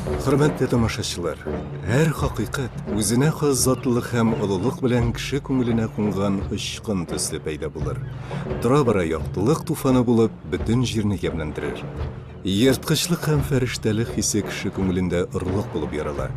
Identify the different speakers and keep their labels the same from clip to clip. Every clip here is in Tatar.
Speaker 1: Хөрмәтле тамашачылар, һәр хакыйкать үзенә хас затлылык һәм олылык белән кеше күңеленә кунган очкын төсле пәйда булыр. Тора-бара яктылык туфаны булып, бөтен җирне ямьләндерер. Ерткычлык һәм фәрештәлек хисе кеше күңелендә орлык булып ярала.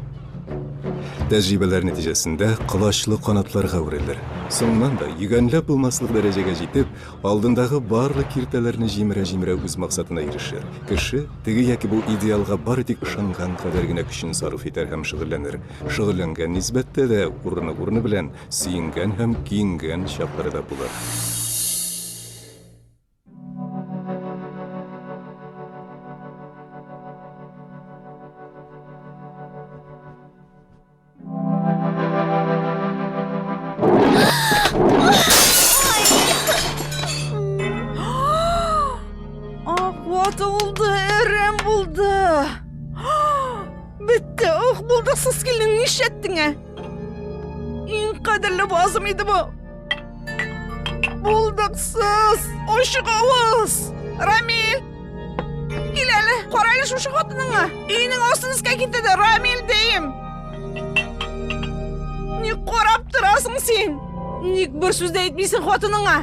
Speaker 1: Тәҗрибәләр нәтиҗәсендә колачлы канатларга үрелер. Соңыннан да, йөгәнләп булмаслык дәрәҗәгә җитеп, Алдындагы барлык киртәләрне җимерә-җимерә үз максатына ирешер. Кеше теге яки бу идеалга бары тик ышанган кадәр генә көчен сарыф итәр һәм шөгыльләнер. Шөгыльләнгән нисбәттә дә урыны-урыны белән сөенгән һәм көенгән чаклары да булыр.
Speaker 2: Ах, ватылды, әрәм булды. Бетте, ох, булдыксыз килен, нишләттең, ә? Иң кадерле базым иде бу. Булдыксыз, ачык авыз. Рамил! Кил әле, кара әле шушы хатыныңа. Өенең астын өскә китерде, Рамил дейм. Ник карап торасың син? Ник бер сүз дә әйтмисең хатыныңа?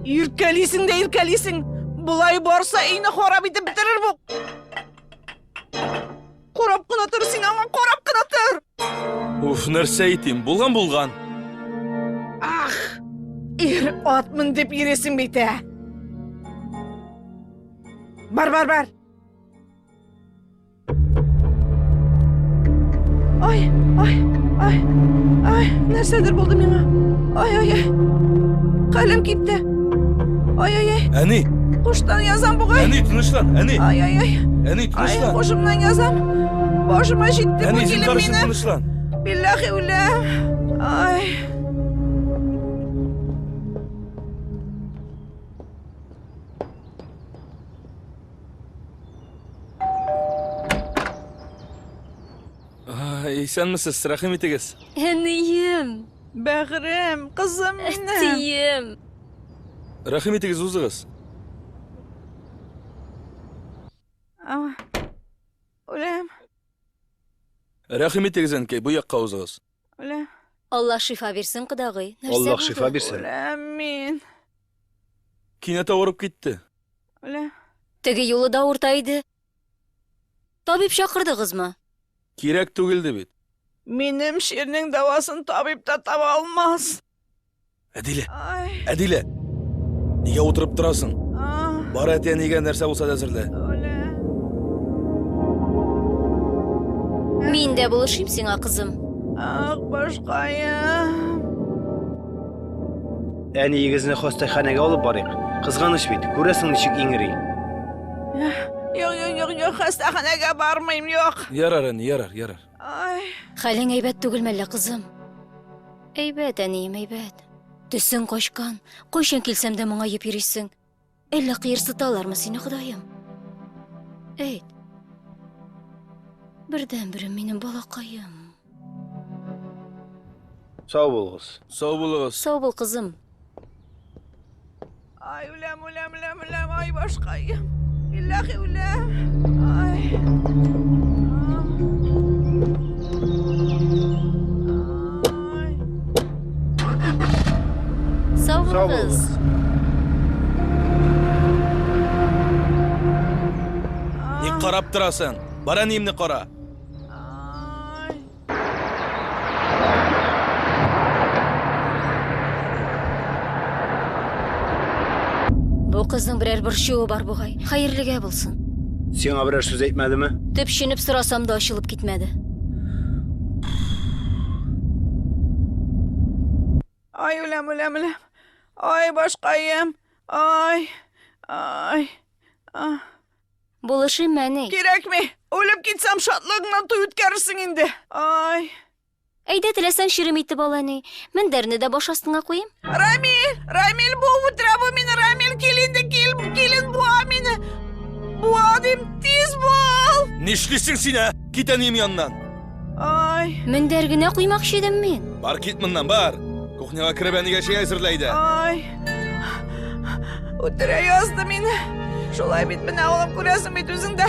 Speaker 2: Иркәлисең дә иркәлисең. Болай барса, өйне харап итеп бетерер бу. Карап кына тор син аңа, карап кына тор.
Speaker 3: Уф, нәрсә әйтим, булган булган.
Speaker 2: Ах, ир атмын дип йөрисең бит, ә. Бар, бар, бар. Ай, ай, ай, ай, нәрсәдер булды миңа. Ай, ай, ай. Хәлем китте. Ай, ай, ай.
Speaker 3: Әни!
Speaker 2: Куштан язам бугай.
Speaker 3: Әни, тынычлан, әни.
Speaker 2: Ай, ай, ай.
Speaker 3: Әни, тынычлан.
Speaker 2: Ай, кушымнан язам. Башыма җитте бу
Speaker 3: Әни,
Speaker 2: килен
Speaker 3: зинһар өчен
Speaker 2: мине.
Speaker 3: тынычлан.
Speaker 2: Билләхи үләм. Ай.
Speaker 3: Исәнмесез, рәхим итегез.
Speaker 4: Әнием.
Speaker 2: Бәгърем, кызым минем.
Speaker 4: Әтием.
Speaker 3: Рәхим итегез, узыгыз.
Speaker 2: Үләм.
Speaker 3: Рәхим итегез, әнкәй, бу якка узыгыз.
Speaker 2: Үләм.
Speaker 4: Аллаһ шифа бирсен, кодагый. Нәрсә
Speaker 5: Аллаһ
Speaker 4: булды?
Speaker 5: шифа бирсен.
Speaker 2: Үләм мин.
Speaker 3: Кинәт авырып китте.
Speaker 2: Үләм.
Speaker 4: Теге юлы да авырта иде. Табиб чакырдыгызмы?
Speaker 3: Кирәк түгелде бит.
Speaker 2: Минем чирнең дәвасын табиб та таба алмас.
Speaker 3: Әдилә!
Speaker 2: Ай.
Speaker 3: Әдилә! Нигә утырып торасың?
Speaker 2: А.
Speaker 3: Бар әти-әнигә нәрсә булса да әзерлә.
Speaker 2: Үләм.
Speaker 4: Мин дә булышыйм сиңа, кызым.
Speaker 2: Ах, башкаем.
Speaker 5: Әниегезне хастаханәгә алып барыйк. Кызганыч бит, күрәсең ничек иңри.
Speaker 2: Юк, юк, юк, юк, хастаханәгә бармыйм, юк.
Speaker 3: Ярар, әни, ярар, ярар.
Speaker 2: Ай.
Speaker 4: Хәлең әйбәт түгел мәллә, кызым? Әйбәт, әнием, әйбәт. Төсең качкан. Кайчан килсәм дә моңаеп йөрисең. Әллә кыерсыталармы сине, Ходаем? Әйт. Бердәнберем минем балакаем.
Speaker 5: Сау булыгыз.
Speaker 3: Сау булыгыз.
Speaker 4: Сау бул, кызым.
Speaker 2: Ай, үләм, үләм, үләм, үләм, ай, башкаем. Билләхи, үләм. Ай. Ай.
Speaker 4: Сау
Speaker 5: Сау
Speaker 4: булыгыз.
Speaker 5: булыгыз.
Speaker 3: Ник карап торасың? Бар әниемне кара.
Speaker 2: Ай.
Speaker 4: Бу кызның берәр борчуы бар бугай. Хәерлегә булсын.
Speaker 5: Сиңа берәр сүз әйтмәдеме?
Speaker 4: Төпченеп сорасам да ачылып китмәде.
Speaker 2: Ай, үләм, үләм, үләм. Ай, башкаем. Ай, ай. А.
Speaker 4: Булышыйм, әни.
Speaker 2: Кирәкми. Үлеп китсәм, шатлыгыңнан туй үткәрерсең инде. Ай.
Speaker 4: Әйдә, теләсәң черем итеп ал, әни. Мендәрне дә баш астыңа куйыйм.
Speaker 2: Рамил, Рамил, буып үтерә бу мине. Рамил, кил инде, кил, килен буа мине. Буа дим, тиз бул.
Speaker 3: Нишлисең син, ә? Кит әнием яныннан.
Speaker 2: Ай.
Speaker 4: Мендәр генә куймакчы идем мин.
Speaker 3: Бар кит моннан, бар. Кухняга кереп әнигә чәй әзерлә әйдә.
Speaker 2: Ай. Үтерә язды мине. Шулай бит менә, улым, күрәсең бит үзең дә.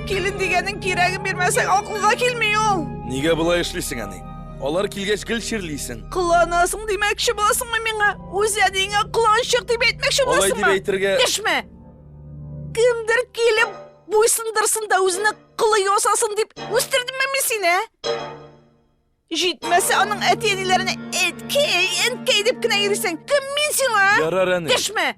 Speaker 2: Килен дигәнең кирәген бирмәсәң, акылга килми ул.
Speaker 3: Нигә болай эшлисең, әни? Алар килгәч гел чирлисең.
Speaker 2: Кыланасың димәкче буласыңмы миңа? Үз әниеңә кыланчык дип әйтмәкче
Speaker 3: Алай дип
Speaker 2: буласыңмы?
Speaker 3: әйтергә...
Speaker 2: Дәшмә! Кемдер килеп буйсындырсын да үзенә кылы ясасын дип үстердемме мин сине? ә? Җитмәсә аның әти-әниләренә әткәй, әнкәй дип кенә йөрисең. Кем мин сиңа? ә?
Speaker 3: Ярар, әни.
Speaker 2: Дәшмә!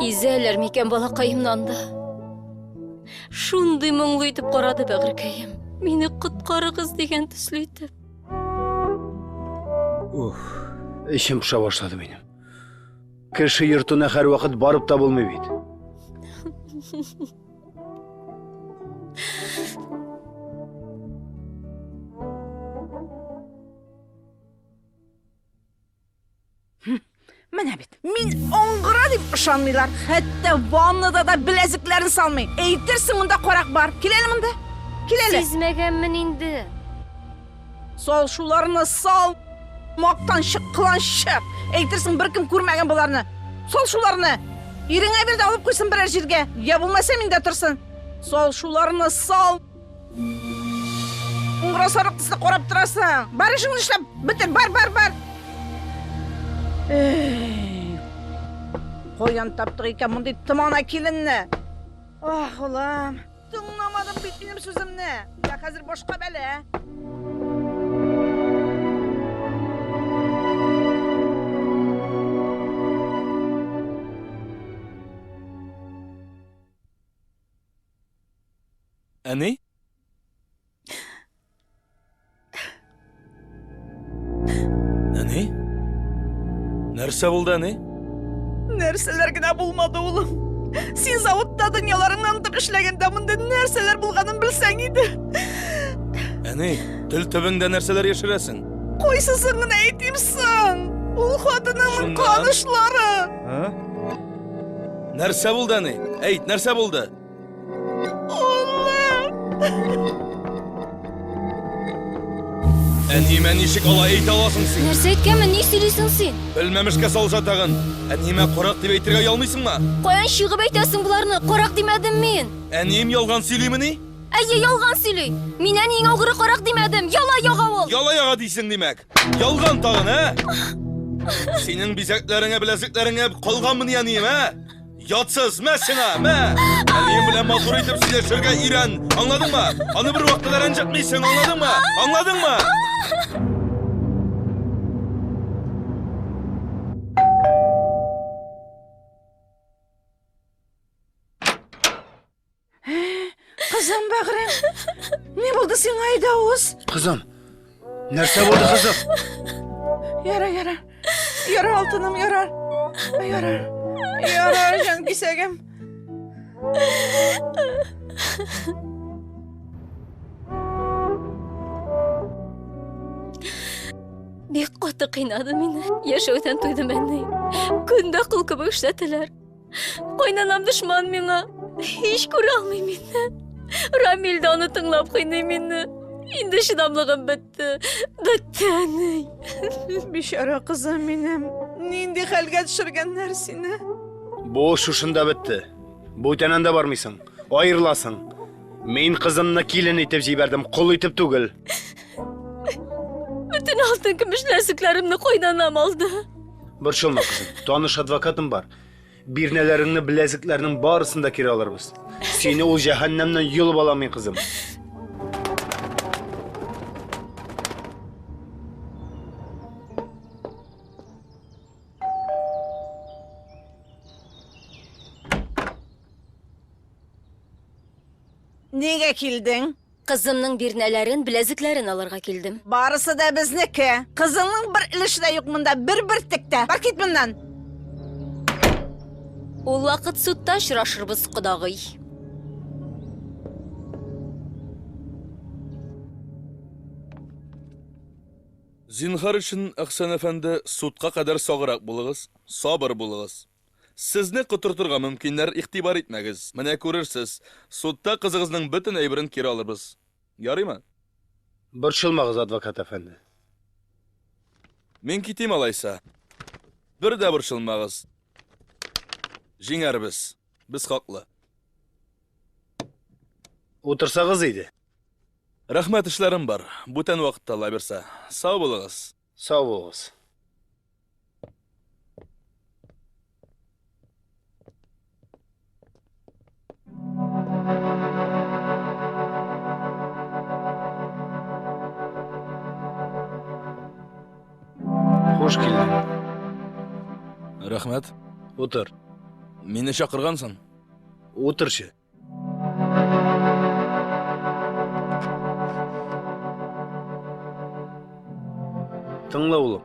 Speaker 4: Изәләр микән балакаемны анда? Шундый моңлы итеп карады бәгырькәем. Мине коткарыгыз дигән төсле итеп.
Speaker 5: Уф, эчем поша башлады минем. Кеше йортына һәрвакыт барып та булмый бит.
Speaker 2: Менә бит. Мин аңгыра дип ышанмыйлар. Хәтта ваннада да беләзекләрен салмый. Әйтерсең монда карак бар. Кил әле монда. Кил әле.
Speaker 4: Сизмәгәнмен инде.
Speaker 2: Сал шуларны, сал. Мактанчык, кыланчык. Әйтерсең беркем күрмәгән боларны. Сал шуларны. Иреңә бир дә алып куйсын берәр җиргә. Я булмаса миндә торсын. Сал шуларны, сал. Уңра сарык төсле карап торасың. Бар эшеңне эшләп бетер. Бар, бар, бар. Эй. Каян таптык икән мондый томана киленне? Ах, улым. Тыңламадың бит минем сүземне. Я хәзер башка бәла.
Speaker 3: Әни? Әни? Нәрсә булды, әни?
Speaker 2: Нәрсәләр генә булмады, улым. Син заводта дөньяларыңны онытып эшләгәндә монда нәрсәләр булганын белсәң иде.
Speaker 3: Әни, тел төбеңдә нәрсәләр яшерәсең?
Speaker 2: Кайсысын гына әйтим соң? Ул хатынының
Speaker 3: Шуннан?
Speaker 2: кыланышлары.
Speaker 3: Нәрсә булды, әни? Әйт, нәрсә булды?
Speaker 2: Улым!
Speaker 3: Әниемә ничек алай әйтә аласың син?
Speaker 4: Нәрсә әйткәнмен, ни сөйлисең син?
Speaker 3: Белмәмешкә салыша тагын. Әниемә карак дип әйтергә оялмыйсыңмы?
Speaker 4: Каян чыгып әйтәсең боларны? Карак димәдем мин.
Speaker 3: Әнием ялган сөйлимени?
Speaker 4: Әйе, ялган сөйли. Мин әниеңә угры карак димәдем. Яла яга ул.
Speaker 3: Яла яга дисең, димәк. Ялган тагын, ә? Синең бизәкләреңә, беләзекләреңә калганмыни әнием, ә? Ятсыз, мә сиңа, мә! Әнием белән матур итеп сөйләшергә өйрән, аңладыңмы? Аны бер вакытта да рәнҗетмисең, аңладыңмы? Аңладыңмы?
Speaker 2: Кызым бәгърем, ни булды сиңа, Айдауыз?
Speaker 5: Кызым, нәрсә булды, кызым?
Speaker 2: Ярар, ярар. Ярар, алтыным, ярар. Ярар. Ярар, җан кисәгем.
Speaker 4: Бик каты кыйнады мине. Яшәүдән туйдым әни. Көндә кул кебек эшләтәләр. Кайнанам дошман миңа. Һич күрә алмый мине. Рамил дә аны тыңлап кыйный мине. Инде чыдамлыгым бетте. Бетте, әни.
Speaker 2: Бичара кызым минем. Нинди хәлгә төшергәннәр сине?
Speaker 5: Бу шушында бетте. Бүтән анда бармыйсың. Аерыласың. Мин кызымны килен итеп җибәрдем, кол итеп түгел.
Speaker 4: Бөтен алтын көмеш беләзекләремне кайнанам алды.
Speaker 5: Борчылма, кызым. Таныш адвокатым бар. Бирнәләреңне, беләзекләрнең барысын да кире алырбыз. Сине ул җәһәннәмнән йолып алам мин, кызым.
Speaker 2: Нигә килдең?
Speaker 4: Кызымның бирнәләрен, беләзекләрен алырга килдем.
Speaker 2: Барысы да безнеке. Кызыңның бер өлеше дә юк монда, бер бөртек тә. Бар кит моннан.
Speaker 4: Ул вакыт судта очрашырбыз, кодагый.
Speaker 3: Зинһар өчен, Әхсән әфәнде, судка кадәр саграк булыгыз, сабыр булыгыз. Сезне котыртырга мөмкиннәр, игътибар итмәгез. Менә күрерсез, судта кызыгызның бөтен әйберен кире алырбыз. Ярыймы?
Speaker 5: Борчылмагыз, адвокат әфәнде.
Speaker 3: Мин китим алайса. Бер дә борчылмагыз. Җиңәрбез. Без хаклы.
Speaker 5: Утырсагыз иде.
Speaker 3: Рәхмәт, эшләрем бар. Бүтән вакытта Алла бирсә. Сау булыгыз.
Speaker 5: Сау булыгыз. Хуш килдең.
Speaker 3: Рәхмәт.
Speaker 5: Утыр.
Speaker 3: Мине чакыргансың.
Speaker 5: Утырчы. Тыңла, улым.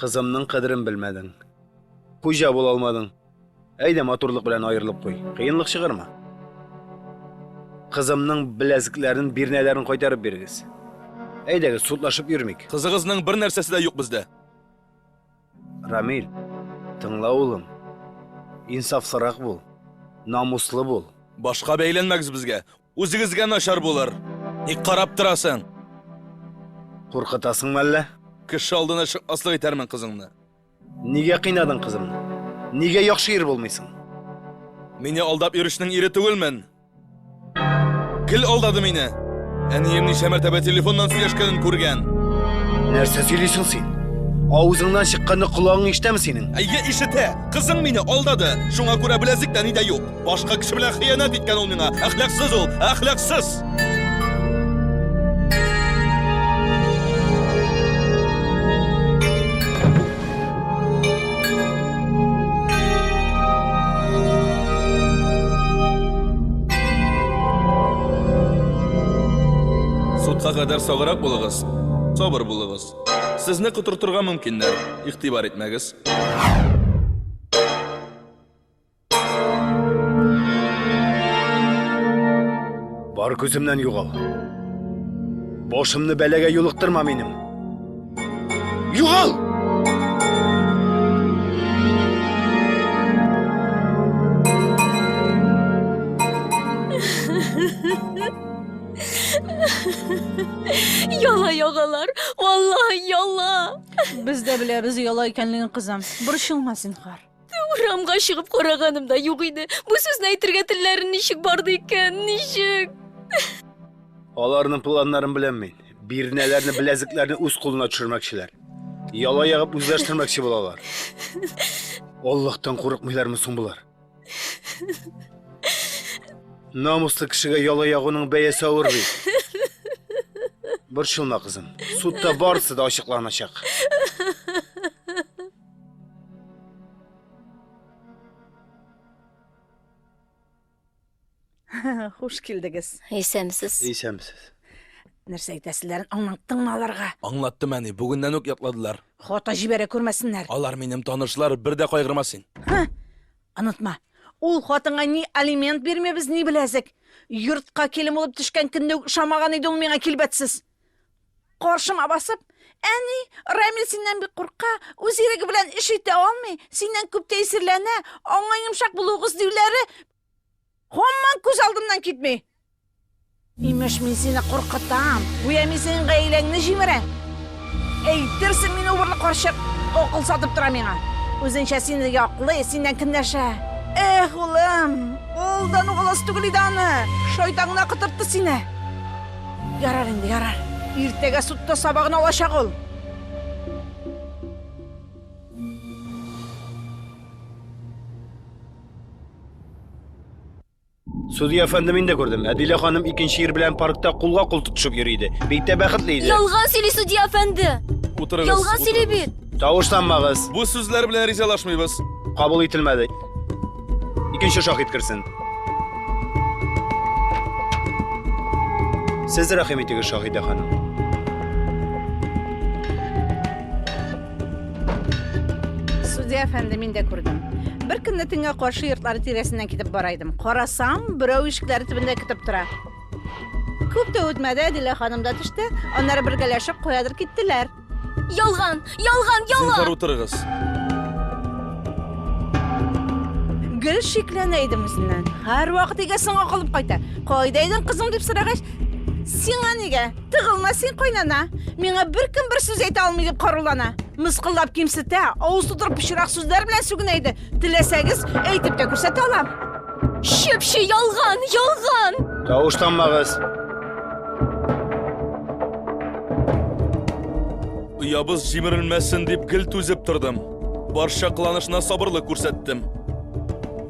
Speaker 5: Кызымның кадерен белмәдең. Хуҗа була алмадың. Әйдә, матурлык белән аерылып куй. Кыенлык чыгарма. Кызымның беләзекләрен, бирнәләрен кайтарып бирегез. Әйдәгез, судлашып йөрмик.
Speaker 3: Кызыгызның бер нәрсәсе дә юк бездә.
Speaker 5: Рамил, тыңла, улым. Инсафлырак бул. Намуслы бул.
Speaker 3: Башка бәйләнмәгез безгә. Үзегезгә начар булыр. Ник карап торасың?
Speaker 5: Куркытасыңмы әллә?
Speaker 3: Кеше алдына чыкмаслык итәрмен кызыңны.
Speaker 5: Нигә кыйнадың кызымны? Нигә яхшы ир булмыйсың?
Speaker 3: Мине алдап йөрүченең ире түгелмен. Гел алдады мине. Әнием ничә мәртәбә телефоннан сөйләшкәнен күргән.
Speaker 5: Нәрсә сөйлисең син? Авызыңнан чыкканны колагың ишетәме синең?
Speaker 3: Әйе, ишетә. Кызың мине алдады. Шуңа күрә беләзек тә ни дә юк. Башка кеше белән хыянәт иткән ул миңа. Әхлаксыз ул, әхлаксыз. Судка кадәр саграк булыгыз, сабыр булыгыз. Сезне котыртырга мөмкиннәр, игътибар итмәгез.
Speaker 5: Бар күземнән югал. Башымны бәлагә юлыктырма минем. Югал!
Speaker 4: Яла ягалар, валлаһи яла.
Speaker 2: Без дә беләбез яла икәнлеген, кызым. Борчылма зинһар.
Speaker 4: Урамга чыгып караганым да юк иде. Бу сүзне әйтергә телләре ничек барды икән, ничек?
Speaker 5: Аларның планнарын беләм мин. Бирнәләрне, беләзекләрне үз кулына төшермәкчеләр. Яла ягып үзләштермәкче булалар. Аллаһтан курыкмыйлармы соң болар? Намуслы кешегә яла ягуның бәясе авыр бит. Борчылма, кызым. Судта барысы да ачыкланачак.
Speaker 2: Хуш килдегез.
Speaker 4: Исәнмесез.
Speaker 5: Исәнмесез.
Speaker 2: Нәрсә әйтәселәрен аңлаттыңмы аларга?
Speaker 3: Аңлаттым, әни, бүгеннән үк ятладылар.
Speaker 2: Хата җибәрә күрмәсеннәр.
Speaker 3: Алар минем танышлар, бер дә кайгырма син.
Speaker 2: Онытма, ул хатынга ни алимент бирмибез, ни беләзек. Йортка килен булып төшкән көнне үк ошамаган иде ул миңа килбәтсез. Каршыма басып, әни, Рамил синнән бик курка, үз иреге белән эш итә алмый, синнән күп тәэсирләнә, аңа йомшак булуыгыз диюләре һаман күз алдымнан китми. Имеш, мин сине куркытам, гүя мин синең гаиләңне җимерәм. Әйтерсең, мин убырлы карчык акыл сатып тора миңа. Үзенчә сине яклый, синнән көнләшә. Эх, улым, алдан ук аласы түгел иде аны. Шайтан гына котыртты сине. Ярар инде, ярар. Иртәгә судта сабагын алачак ул.
Speaker 5: Судья әфәнде, мин дә күрдем. Әдилә ханым икенче ир белән паркта кулга кул тотышып йөри иде. Бик тә бәхетле иде.
Speaker 4: Ялган сөйли судья әфәнде.
Speaker 3: Утырыгыз.
Speaker 4: Ялган сөйли
Speaker 3: утырыгыз.
Speaker 4: бит.
Speaker 5: Тавышланмагыз.
Speaker 3: Бу сүзләр белән ризалашмыйбыз.
Speaker 5: Кабул ителмәде. Икенче шаһит керсен. Сез рәхим итегез, Шаһидә ханым.
Speaker 2: Судья әфәнде, мин дә күрдем. Бер көнне төнгә каршы йортлары тирәсеннән китеп бара идем. Карасам, берәү ишекләре төбендә көтеп тора. Күп тә үтмәде, Әдилә ханым да төште. Аннары бергәләшеп каядыр киттеләр.
Speaker 4: Ялган, ялган, ялган!
Speaker 3: Зинһар утырыгыз.
Speaker 2: Гел шикләнә идем үзеннән. Һәрвакыт өйгә соңга калып кайта. Кайда идең, кызым, дип сорагач, Сиңа нигә? Тыгылма син, кайнана. Миңа беркем бер сүз әйтә алмый дип карулана. Мыскыллап кимсетә, авыз тутырып пычрак сүзләр белән сүгенә иде. Теләсәгез, әйтеп тә күрсәтә алам.
Speaker 4: Чеп-чи ялган, ялган!
Speaker 5: Тавышланмагыз.
Speaker 3: Оябыз җимерелмәсен дип гел түзеп тордым. Барча кыланышына сабырлык күрсәттем.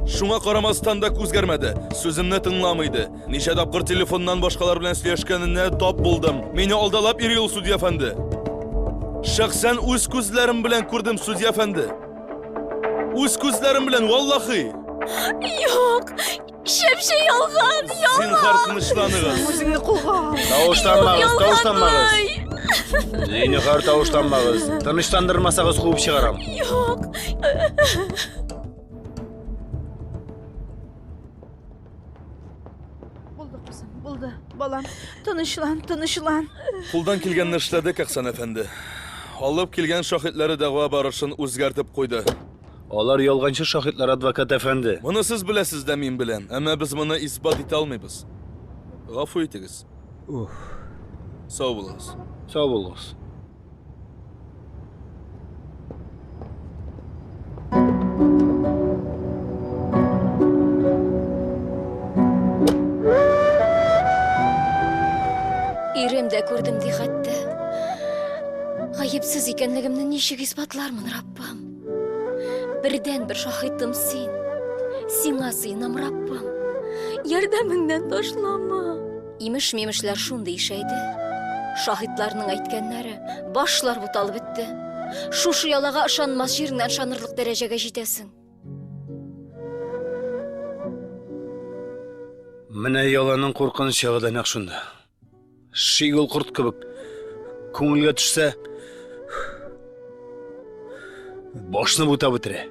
Speaker 3: Шуңа карамастан да үзгәрмәде. Сүземне тыңламый иде. Ничә тапкыр телефоннан башкалар белән сөйләшкәненә тап булдым. Мине алдалап йөри ул судья әфәнде. Шәхсән үз күзләрем белән күрдем, судья әфәнде. Үз күзләрем белән, валлахи.
Speaker 4: Юк, чеп-чи ялган, ялган.
Speaker 3: Зинһар тынычланыгыз.
Speaker 2: Үзеңне кулга ал.
Speaker 5: Тавышланмагыз, тавышланмагыз.
Speaker 4: Ялганлый.
Speaker 5: Зинһар тавышланмагыз. Тынычландырмасагыз куып чыгарам.
Speaker 4: Юк.
Speaker 2: Булды, кызым, булды. Балам, тынычлан, тынычлан.
Speaker 3: Кулдан килгәнне эшләдек, Әхсән әфәнде. Алып килгән шаһитләре дәгъва барышын үзгәртеп куйды.
Speaker 5: Алар ялганчы шаһитлар, адвокат әфәнде.
Speaker 3: Моны сез беләсез дә, мин беләм. Әмма без моны исбат итә алмыйбыз. Гафу итегез.
Speaker 1: Уф.
Speaker 3: Сау булыгыз.
Speaker 5: Сау булыгыз.
Speaker 4: Ирем дә күрдем ди хәтта. Гаепсез икәнлегемне ничек исбатлармын, Раббым? Бердән-бер шаһитым син. Сиңа сыенам, Раббым. Ярдәмеңнән ташлама. Имеш-мимешләр шундый ишәйде. Шаһитларның әйткәннәре, башлар буталып бетте. Шушы ялага ышанмас җиреңнән ышанырлык дәрәҗәгә җитәсең.
Speaker 5: Менә яланың куркыныч ягы да нәкъ шунда. Шик ул корт кебек. Күңелгә төшсә, башны бутап бетерә.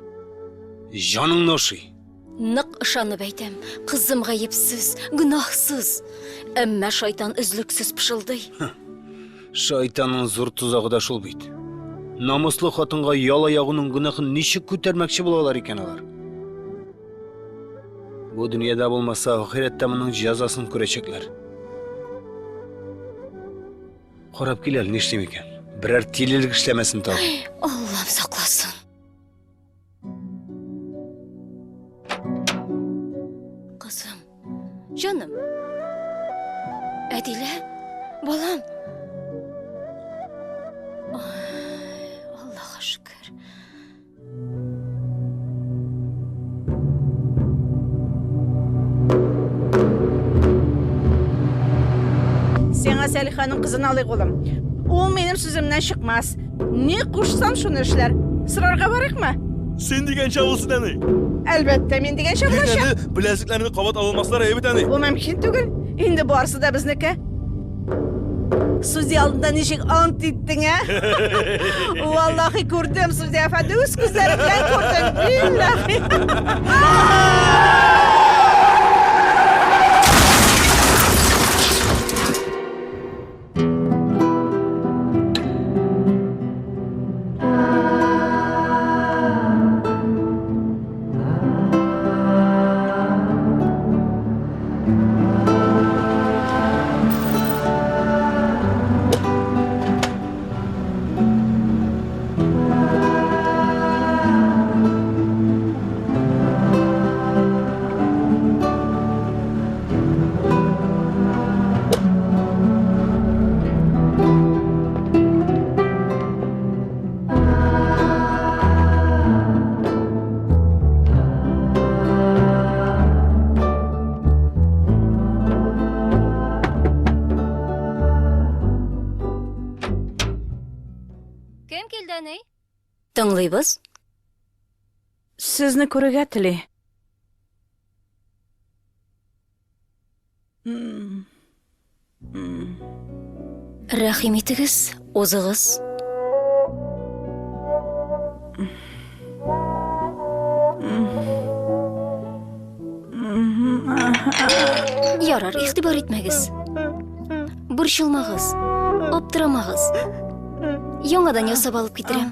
Speaker 5: Җаныңны ашый.
Speaker 4: Нык ышанып әйтәм, кызым гаепсез, гөнаһсыз. Әмма шайтан өзлексез пышылдый.
Speaker 5: Шайтанның зур тозагы да шул бит. Намуслы хатынга яла ягуның гөнаһын ничек күтәрмәкче булалар икән алар? Бу дөньяда булмаса, ахирәттә моның җәзасын күрәчәкләр. Карап кил әле, нишлим икән? Берәр тилелек эшләмәсен тагын.
Speaker 4: Аллам сакласын. Кызым, җаным. Әдилә, балам. Ай, Аллаһка шөкер.
Speaker 2: Сиңа Сәлиханың кызын алыйк, улым. Ул минем сүземнән чыкмас. Ни кушсам, шуны эшләр. Сорарга барыйкмы?
Speaker 3: Син дигәнчә булсын, әни.
Speaker 2: Әлбәттә, мин дигәнчә булачак.
Speaker 3: Бирнәне, беләзекләрне кабат ала алмаслар, әйе бит, әни?
Speaker 2: Бу мөмкин түгел. Инде барысы да безнеке. Судья алдында ничек ант иттең, ә? Валлахи күрдем, судья әфәнде, үз күзләрем белән күрдем. Биллахи.
Speaker 4: Кем килде, әни? Тыңлыйбыз.
Speaker 2: Сезне күрергә тели.
Speaker 4: Рәхим итегез, узыгыз. Ярар, игътибар итмәгез. Борчылмагыз, аптырамагыз. Яңадан ясап алып китерәм.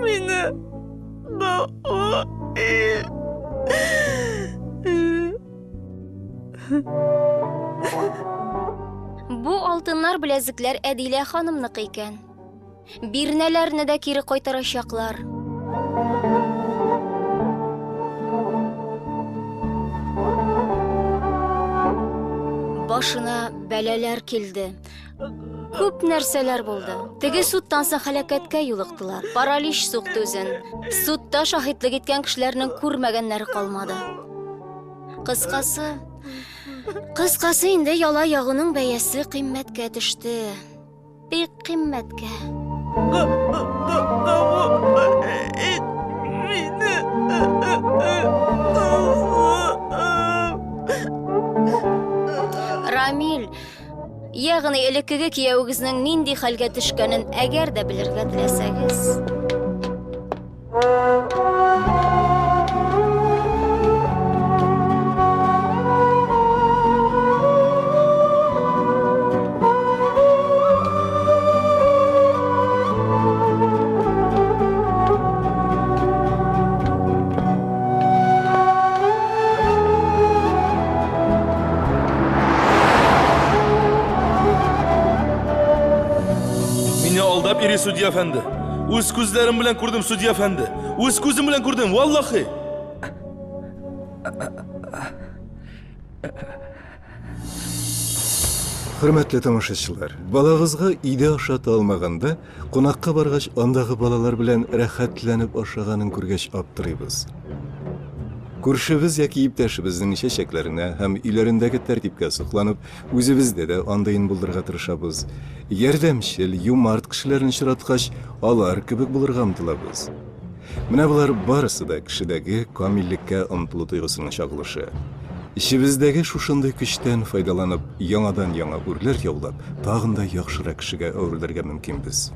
Speaker 2: Мине
Speaker 4: Бу алтыннар беләзекләр Әдилә ханымныкы икән. Бирнәләрне дә кире кайтарачаклар. Башына бәлаләр килде. Күп нәрсәләр булды. Теге судтан соң һәлакәткә юлыктылар. Паралич сукты үзен. Судта шаһитлык иткән кешеләрнең күрмәгәннәре калмады. Кыскасы, кыскасы инде яла ягуның бәясе кыйммәткә төште. Бик кыйммәткә. Рамил, ягъни элеккеге киявегезнең нинди хәлгә төшкәнен әгәр дә белергә теләсәгез.
Speaker 3: Мине алдап йөри судья әфәнде. Үз күзләрем белән күрдем, судья әфәнде. Үз күзем белән күрдем, валлахи.
Speaker 1: Хөрмәтле тамашачылар, балагызга өйдә ашата алмаганда, кунакка баргач, андагы балалар белән рәхәтләнеп ашаганын күргәч аптырыйбыз. Күршебез яки иптәшебезнең чәчәкләренә һәм өйләрендәге тәртипкә сокланып, үзебездә дә андыен булдырырга тырышабыз. Ярдәмчел, юмарт кешеләрне очраткач, алар кебек булырга омтылабыз. Менә болар барысы да кешедәге камиллеккә омтылу тойгысының чагылышы. Эчебездәге шушындый көчтән файдаланып, яңадан-яңа үрләр яулап, тагын да яхшырак кешегә әверелергә мөмкинбез.